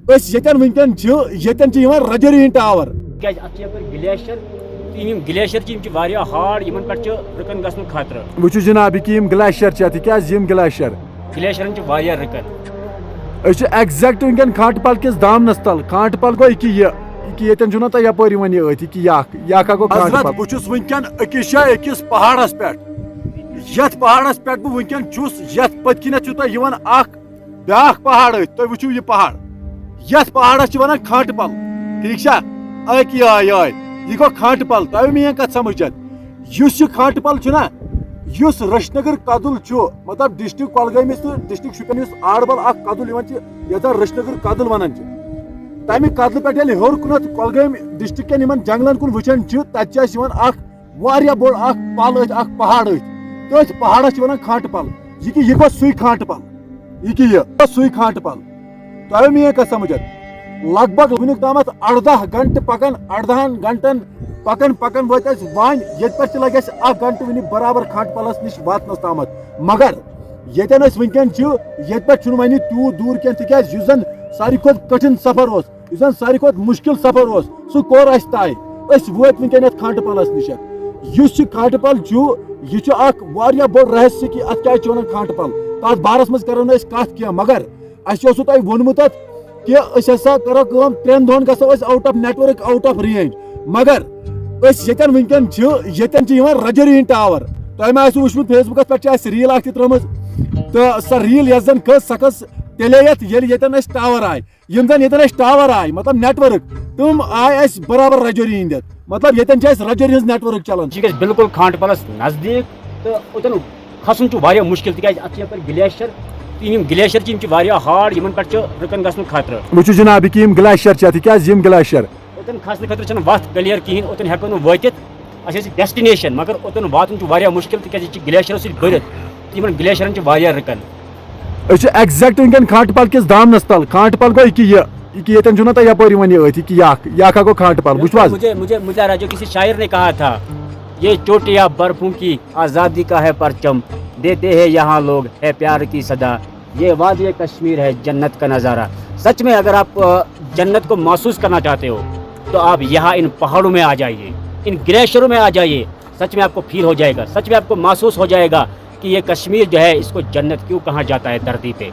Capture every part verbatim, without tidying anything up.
أسۍ ییٚتٮ۪ن وٕنکٮ۪ن چھِ، ییٚتٮ۪ن چھِ یِوان رجوری ہٕنٛدۍ ٹاور۔ کیٛازِ اَتھ چھِ یَپٲرۍ گلیشیر، تہٕ یِم گلیشیر چھِ، یِم چھِ واریاہ ہارڈ، یِمَن پٮ۪ٹھ چھِ رُکَن گژھنُک خطرٕ۔ وٕچھِو جناب، یہِ کہِ یِم گلیشیر چھِ اَتھ، یہِ کیٛازِ یِم گلیشیر؟ گلیشیرَن چھِ واریاہ رُکَن۔ أسۍ چھِ exact وٕنکٮ۪ن کھانٛٹہٕ پل کِس دامنَس تل۔ کھانٛٹہٕ پل گوٚو یہِ کہِ یہِ، یہِ کہِ ییٚتٮ۪ن چھُو نہ تۄہہِ یَپٲرۍ یِوان یہِ أتھۍ، یہِ کہِ یہِ اکھ، یہِ اکھ ہا گوٚو کھانٛٹہٕ حضرت، پل۔ بہٕ چھُس وٕنکٮ۪ن أکِس جایہِ، أکِس پہاڑَس پٮ۪ٹھ۔ یَتھ پہاڑَس پٮ۪ٹھ بہٕ وٕنکٮ۪ن چھُس، یَتھ پٔتۍ کِنٮ۪تھ چھُو تۄہہِ یِوان اکھ بیٛاکھ پہاڑ أتھۍ، تُہۍ وٕچھِو یہِ پہاڑ، یتھ پہاڑس چھِ ونان کھانٹہٕ پل، ٹھیٖک چھا؟ أکۍ یہِ آے، یہِ آے، یہِ گوٚو کھانٹہٕ پل۔ تۄہہِ میٲنۍ کتھ سمجھ چھا؟ یُس یہِ کھانٹہٕ پل چھُنہ، یُس رشنگر کدل چھُ، مطلب ڈسٹرکٹ کۄلگٲمِس تہٕ ڈسٹرکٹ شُپین، یُس آڑبل اکھ کدل یِوان چھِ، یتھ زن رشنگر کدل ونان چھِ، تمہِ کدلہٕ پٮ۪ٹھ ییٚلہِ ہیوٚر کُنتھ کۄلگٲمۍ ڈسٹرکٹ کٮ۪ن یِمن جنگلن کُن وٕچھان چھِ، تتہِ چھِ اَسہِ یِوان اکھ واریاہ بوٚڑ اکھ پل أتھۍ، اکھ پہاڑ أتھۍ، تٔتھۍ پہاڑس چھِ ونان کھانٹہٕ پل۔ یہِ کہِ یہِ گوٚو سُے کھانٹہٕ پل، یہِ کہِ یہِ گوٚو سُے کھانٹہٕ پل۔ تۄہہِ آو میٲنۍ کتھ سمجھ؟ لگ بگ وٕنیُک تامتھ ارداہ گنٹہٕ پکان، ارداہن گنٹن پکان پکان وٲتۍ أسۍ وۄنۍ، ییٚتہِ پٮ۪ٹھ تہِ لگہِ اَسہِ اکھ گنٹہٕ وٕنہِ برابر کھانٹہٕ پلس نِش واتنس تامتھ۔ مگر ییٚتٮ۪ن أسۍ وٕنکٮ۪ن چھِ، ییٚتہِ پٮ۪ٹھ چھُنہٕ وۄنۍ یہِ تیوٗت دوٗر کینٛہہ، تِکیازِ یُس زن ساروی کھۄتہٕ کٹھن سفر اوس، یُس زن ساروی کھۄتہٕ مُشکِل سفر اوس، سُہ کوٚر اَسہِ طے۔ أسۍ وٲتۍ وٕنکٮ۪ن یَتھ کھانٹہٕ پلس نِش۔ یُس یہِ کھانٹہٕ پل چھُ، یہِ چھُ اکھ واریاہ بوٚڑ رہسیہ کہِ اَتھ کیٛازِ چھِ وَنان کھانٹہٕ پل۔ تَتھ بارس منٛز کرو نہٕ أسۍ کَتھ کینٛہہ، مگر اَسہِ اوسوُ تۄہہِ ووٚنمُت اَتھ کہِ أسۍ ہسا کرو کٲم، ترٛٮ۪ن دۄہن گژھو أسۍ out of network، out of range۔ مگر أسۍ ییٚتٮ۪ن وٕنکٮ۪ن چھِ، ییٚتٮ۪ن چھِ یِوان رجوری ہٕنٛدۍ ٹاور۔ تۄہہِ ما آسِوُ وٕچھمُت، Facebook پٮ۪ٹھ چھِ اَسہِ ریٖل اکھ تہِ ترٲومٕژ، تہٕ سۄ ریٖل یۄس زن کھٔژ، سۄ کھٔژ تیٚلے یَتھ، ییٚلہِ ییٚتٮ۪ن اَسہِ ٹاور آے۔ یِم زَن ییٚتٮ۪ن اَسہِ ٹاور آے، مطلب network، تِم آے اَسہِ برابر رجوری ہِنٛدٮ۪تھ۔ مطلب ییٚتٮ۪ن چھِ اَسہِ رجوری ہِنٛز network چلان۔ یہِ گژھِ بالکل کھانٛٹہٕ پلس نزدیٖک، تہٕ اوٚتَن کھسُن چھُ واریاہ مُشکِل، تِکیٛازِ اَتھ چھِ یَپٲرۍ گلیشیر، تہٕ یِم گلیشیر چھِ، یِم چھِ واریاہ ہارڈ، یِمَن پٮ۪ٹھ چھُ رُکَن گژھنُک خطرٕ۔ وٕچھِو جناب، یہِ کہِ یِم گلیشیر چھِ اَتھ، یہِ کیٛازِ یِم گلیشیر؟ اوٚتَن کھسنہٕ خٲطرٕ چھَنہٕ وَتھ clear کِہیٖنۍ، اوٚتَن ہٮ۪کو نہٕ وٲتِتھ۔ اَسہِ ٲسۍ destination، مگر اوٚتَن واتُن چھُ واریاہ مُشکِل، تِکیٛازِ یہِ چھِ گلیشیرو سۭتۍ بٔرِتھ، تہٕ یِمَن گلیشیرَن چھِ واریاہ رُکَن۔ أسۍ چھِ exact وٕنکٮ۪ن کھانٛٹہٕ پل کِس دامنس تل۔ کھانٛٹہٕ پل گوٚو یہِ کہِ یہِ، یہِ کہِ ییٚتٮ۪ن چھُو نہ تۄہہِ یپٲرۍ یِوان یہِ أتھۍ، یہِ کہِ یہِ اکھ، یہِ اکھ ہا گوٚو کھانٛٹہٕ پل، وٕچھِو حظ۔ مجھے مجھے مجھے آ رہا ہے، جو کسی شاعر نے کہا تھا، یہ چوٹیاں برفوں کی آزادی کا ہے پرچم، دیتے ہیں یہاں لوگ ہے پیار کی صدا، یہ وادی کشمیر ہے جنت کا نظارہ۔ سچ میں اگر آپ آ، جنت کو محسوس کرنا چاہتے ہو تو آپ یہاں ان پہاڑوں میں آ جائیے، ان گلیشیروں میں آ جائیے۔ سچ میں آپ کو فیل ہو جائے گا، سچ میں آپ کو محسوس ہو جائے گا کہ یہ کشمیر جو ہے، اس کو جنت کیوں کہا جاتا ہے دھرتی پہ۔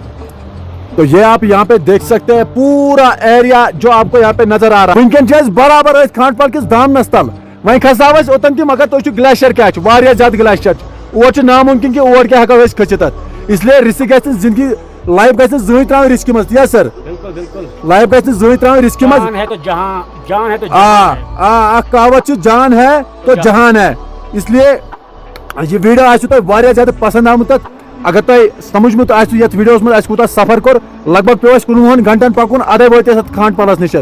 تو یہ آپ یہاں پہ دیکھ سکتے ہیں، پورا ایریا جو آپ کو یہاں پہ نظر آ رہا ہے۔ وٕنکٮ۪ن چھِ أسۍ برابر أتھۍ کھانٛٹہٕ پل کِس دامنس تل۔ وۄنۍ کھسہٕ ہاو أسۍ اوٚتن تہِ، مگر تُہۍ چھِو گلیشیر کیٛاہ چھُ، واریاہ زیادٕ گلیشیر چھُ۔ اور چھُ نامُمکِن کہِ اور کیٛاہ ہٮ۪کو أسۍ کھٔسِتھ اتھ۔ اس لیے risk گژھِ نہٕ زندگی، life گژھِ نہٕ زٕہٕنۍ ترٛاوٕنۍ risk منٛز، تی حظ sir؟ بالکل، بالکل۔ Life گژھِ نہٕ زٕہٕنۍ ترٛاوٕنۍ risk منٛز۔ جان ہے تو جہان، جان ہے تو آ، جہان ہے۔ آ، اکھ کہاوت چھِ، جان ہے تو جہان۔ جہان ہے۔ اس لیے یہِ video آسہِ تۄہہِ واریاہ زیادٕ پسند آمُت۔ اگر تۄہہِ سمجھمُت آسہِ یتھ videoس منٛز اَسہِ کوٗتاہ سفر کوٚر، لگ بگ پیوٚو اَسہِ کُنوُہن گھنٹن پکُن، ادے وٲتۍ أسۍ اتھ کھانٛٹہٕ پلس نِش۔